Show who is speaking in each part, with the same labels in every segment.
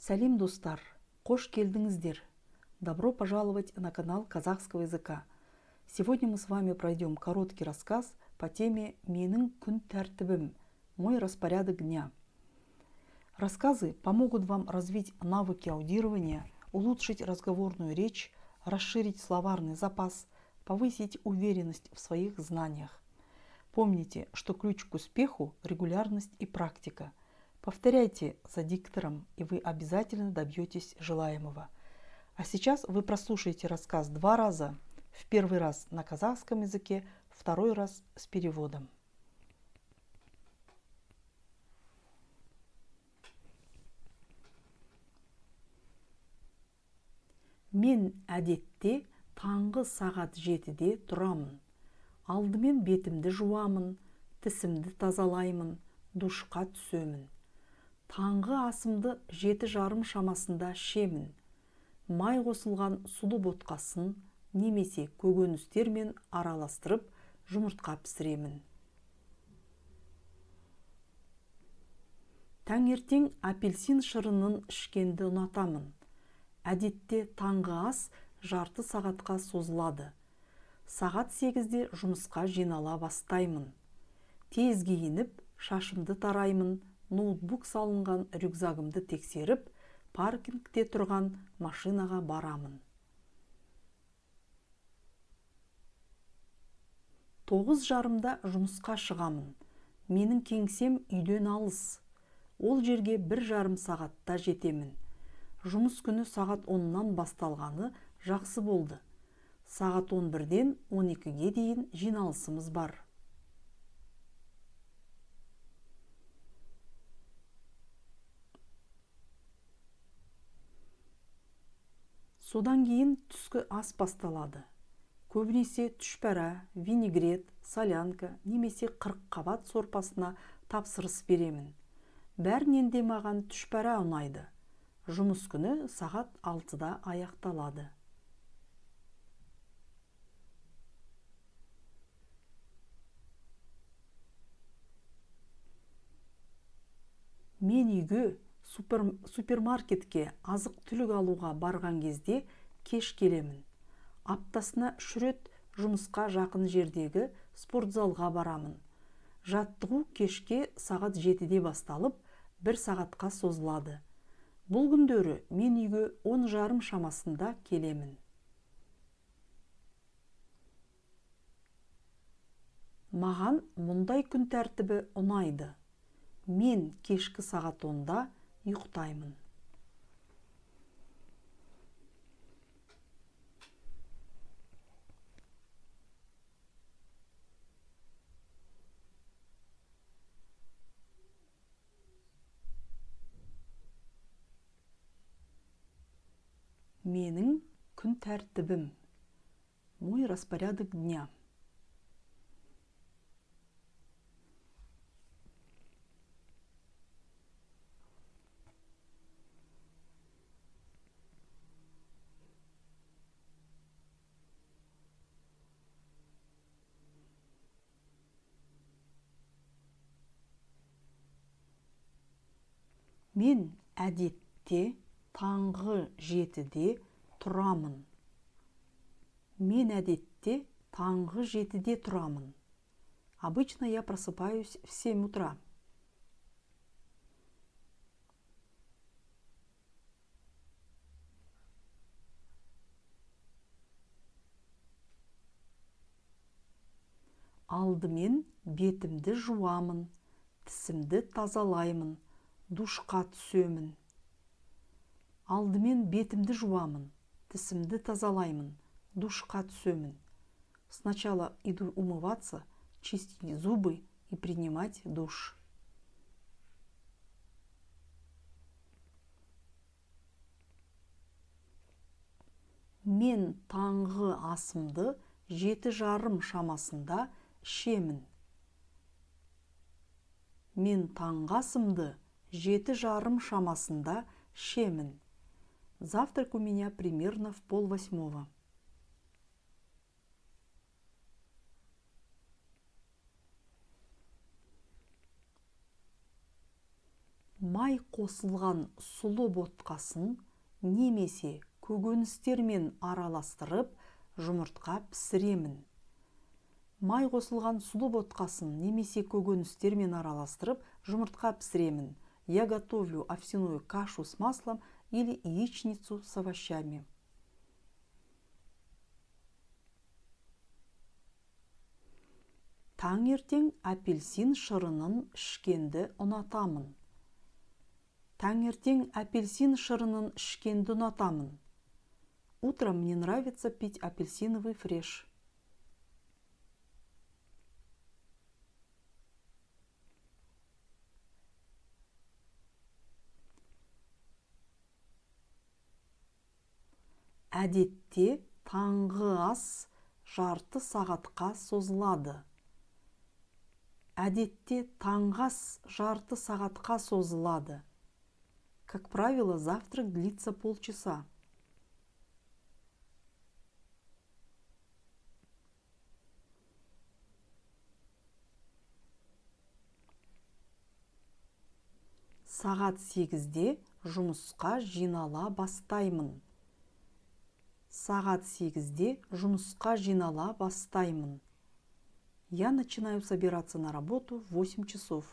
Speaker 1: Сәлем, достар! Қош келдіңіздер! Добро пожаловать на канал казахского языка. Сегодня мы с вами пройдем короткий рассказ по теме «Менің күн тәртібім» – «Мой распорядок дня». Рассказы помогут вам развить навыки аудирования, улучшить разговорную речь, расширить словарный запас, повысить уверенность в своих знаниях. Помните, что ключ к успеху – регулярность и практика. Повторяйте за диктором, и вы обязательно добьетесь желаемого. А сейчас вы прослушаете рассказ два раза. В первый раз на казахском языке, второй раз с переводом. Мен әдетте таңғы сағат 7-де тұрамын. Алдымен бетімді жуамын, тісімді тазалаймын, душқа түсемін. Таңғы асымды 7:30 шамасында ішемін. Май қосылған сұлы ботқасын немесе көкөністермен араластырып, жұмыртқа пісіремін. Таңертең апельсин шырынын ішкенді ұнатамын. Әдетте таңғы ас жарты сағатқа созылады. Сағат 8-де жұмысқа жинала бастаймын. Тез киініп, шашымды тараймын, ноутбук салынған рюкзагымды тексеріп, паркингте тұрған машинаға барамын. 9:30-да жұмысқа шығамын. Менің кеңсем үйден алыс. Ол жерге 1,5 сағатта жетемін. Жұмыс күні сағат 10-нан басталғаны жақсы болды. Сағат 11-ден 12-ге дейін жиналысымыз бар. Содан кейін түскі ас басталады. Көбінесе түшпәрә, винегрет, солянка немесе қырыққабат сорпасына тапсырыс беремін. Бәрінен де маған түшпәрә ұнайды. Жұмыс күні сағат 6-да аяқталады. Мен үйге супермаркетке азық-түлік алуға барған кезде кеш келемін. Аптасына 3 рет жұмысқа жақын жердегі спортзалға барамын. Жаттығу кешке сағат 7-де басталып, 1 сағатқа созылады. Бұл күндері мен үйге 10:30 шамасында келемін. Маған мұндай күн тәртібі ұнайды. Мен кешкі сағат 10-да ұйықтаймын. Менің күн тәртібім. Мой распорядок дня. Мен әдетте таңғы 7-де тұрамын. Мен әдетте таңғы 7-де тұрамын. Обычно я просыпаюсь в 7 утра. Алдымен бетімді жуамын, тісімді тазалаймын, душқа түсемін. Алдымен бетімді жуамын, тісімді тазалаймын, душқа түсемін. Сначала иду умываться, чистить зубы и принимать душ. Мен таңғы асымды 7:30 шамасында ішемін. Мен таңғы асымды 7:30 шамасында ішемін. Завтрак у меня примерно в 7:30. Май қосылған сұлы ботқасын немесе көкөністермен араластырып, жұмыртқа пісіремін. Май қосылған сұлы ботқасын немесе көкөністермен араластырып, жұмыртқа пісіремін. Я готовлю овсяную кашу с маслом или яичницу с овощами. Таңертең апельсин шырынын ішкенді ұнатамын. Таңертең апельсин шырынын ішкенді ұнатамын. Утром мне нравится пить апельсиновый фреш. Әдетте таңғы ас жарты сағатқа созылады. Әдетте таңғы ас жарты сағатқа созылады. Как правило, завтрак длится полчаса. Сағат 8-де жұмысқа жинала бастаймын. Сағат 8-де жұмысқа жинала бастаймын. Я начинаю собираться на работу в 8 часов.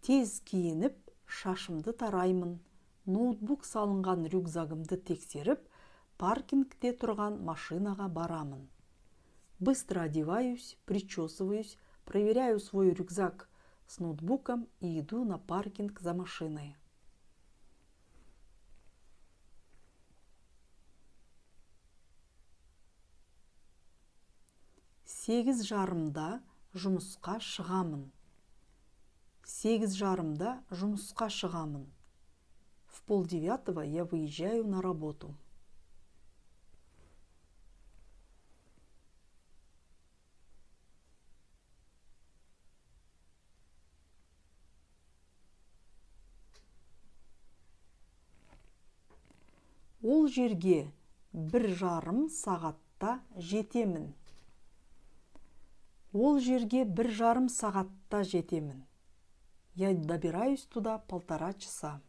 Speaker 1: Тез киініп, шашымды тараймын. Ноутбук салынған рюкзагымды тексеріп, паркингте тұрған машинаға барамын. Быстро одеваюсь, причесываюсь, проверяю свой рюкзак с ноутбуком и иду на паркинг за машиной. Сегіз жарымда жұмысқа шығамын. 8:30 жұмысқа шығамын. В 8:30 я выезжаю на работу. Ол жерге 1,5 сағатта жетемін. Ол жерге 1,5 сағатта жетемін. Я добираюсь туда 1,5 часа.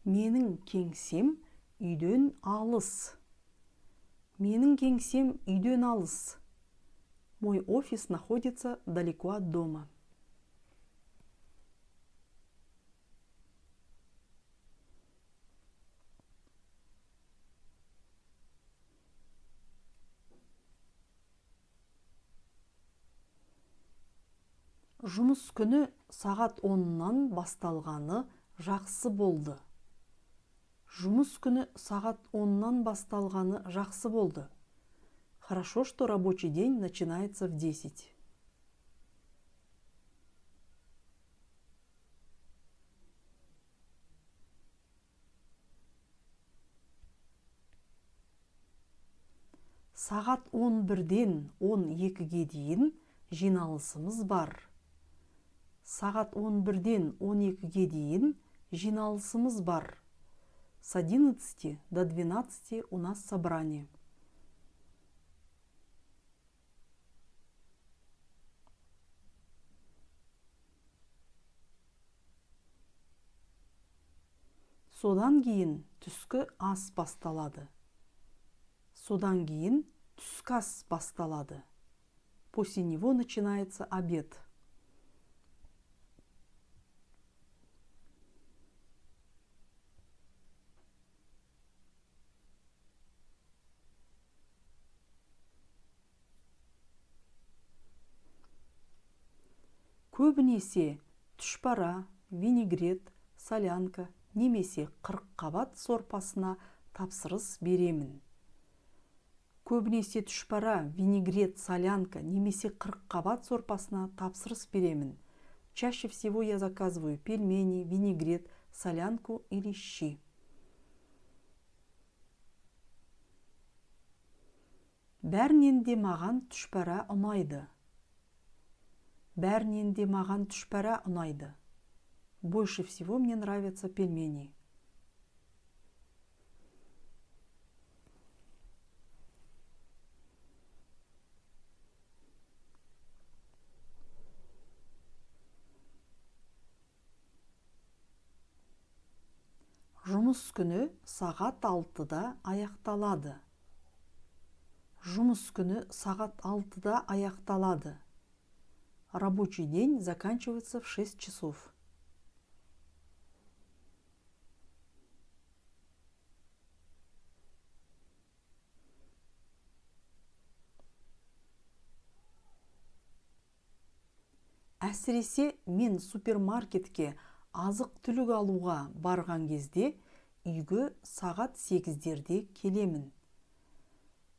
Speaker 1: Менің кеңсем үйден алыс. Менің кеңсем үйден алыс. Мой офис находится далеко от дома. Жұмыс күні сағат 10-нан басталғаны жақсы болды. Жұмыс күні сағат 10-нан басталғаны жақсы болды. Хорошо, что рабочий день начинается в 10. Сағат 11-ден 12-ге дейін жиналысымыз бар. Сағат 11-ден 12-ге дейін жиналысымыз бар. С 11 до 12 у нас собрание. Содан кейін түскі ас басталады. Содан кейін түскі ас басталады. После него начинается обед. Көбінесе түшпара, винегрет, солянка немесе қырыққабат сорпасына тапсырыс беремін. Көбінесе түшпара, винегрет, солянка немесе қырыққабат сорпасына тапсырыс беремін. Чаще всего я заказываю пельмени, винегрет, солянку или щи. Бәрінен де маған түшпәрә ұнайды. Бәрінен де маған түшпәрә ұнайды. Больше всего мне нравятся пельмени. Жұмыс күні сағат 6-да аяқталады. Жұмыс күні сағат 6-да аяқталады. Рабочий день заканчивается в 6 часов. Әсіресе мен супермаркетке азық-түлік алуға барған кезде үйге сағат 8-дерде келемін.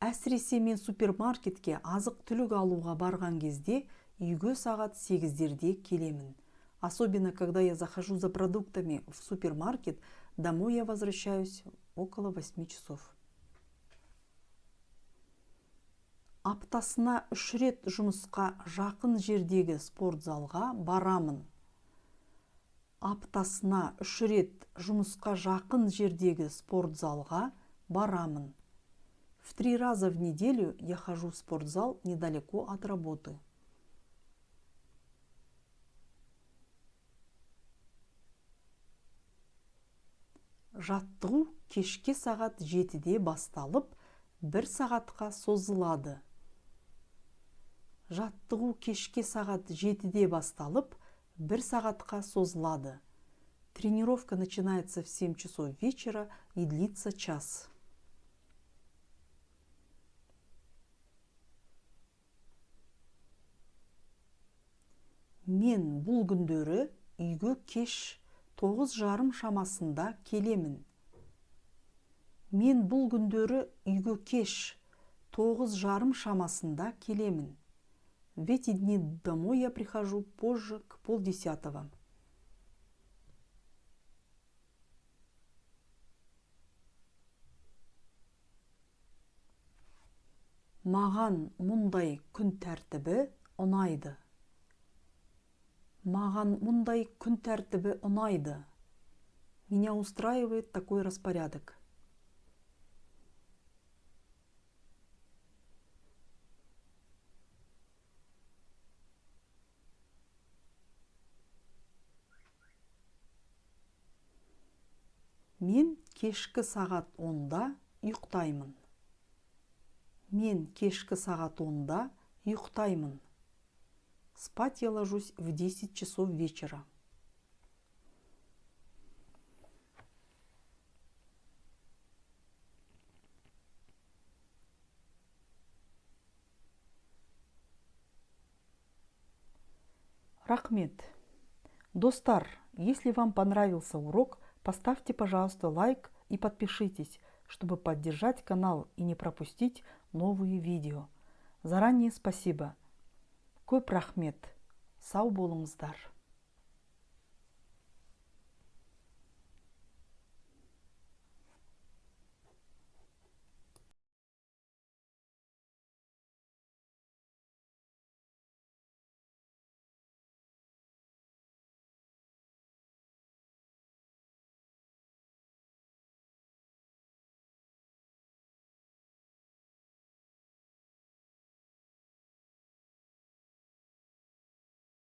Speaker 1: Әсіресе мен супермаркетке азық-түлік алуға барған кезде үйге сағат 8-дерде келемін. Особенно, когда я захожу за продуктами в супермаркет, домой я возвращаюсь около 8 часов. Аптасына 3 рет жұмысқа жақын жердегі спортзалға барамын. Аптасына 3 рет жұмысқа жақын жердегі спортзалға барамын. В 3 раза в неделю я хожу в спортзал недалеко от работы. Жаттығу кешке сағат 7-де басталып, 1 сағатқа созылады. Жаттығу кешке сағат 7-де басталып, 1 сағатқа созылады. Тренировка начинается в 7 часов вечера и длится час. Мен бұл күндері үйге кеш 9:30 шамасында келемін. Мен бұл күндері үйге кеш 9:30 шамасында келемін. В эти дни домой я прихожу позже, к 9:30. Маған мұндай күн тәртібі ұнайды. Маған мұндай күн тәртібі ұнайды. Меня устраивает такой распорядок. Мен кешкі сағат 10-да ұйықтаймын. Мен кешкі сағат 10-да ұйықтаймын. Спать я ложусь в 10 часов вечера. Рахмет. Достар, если вам понравился урок, поставьте, пожалуйста, лайк и подпишитесь, чтобы поддержать канал и не пропустить новые видео. Заранее спасибо. Көп рахмет. Сау болыңыздар.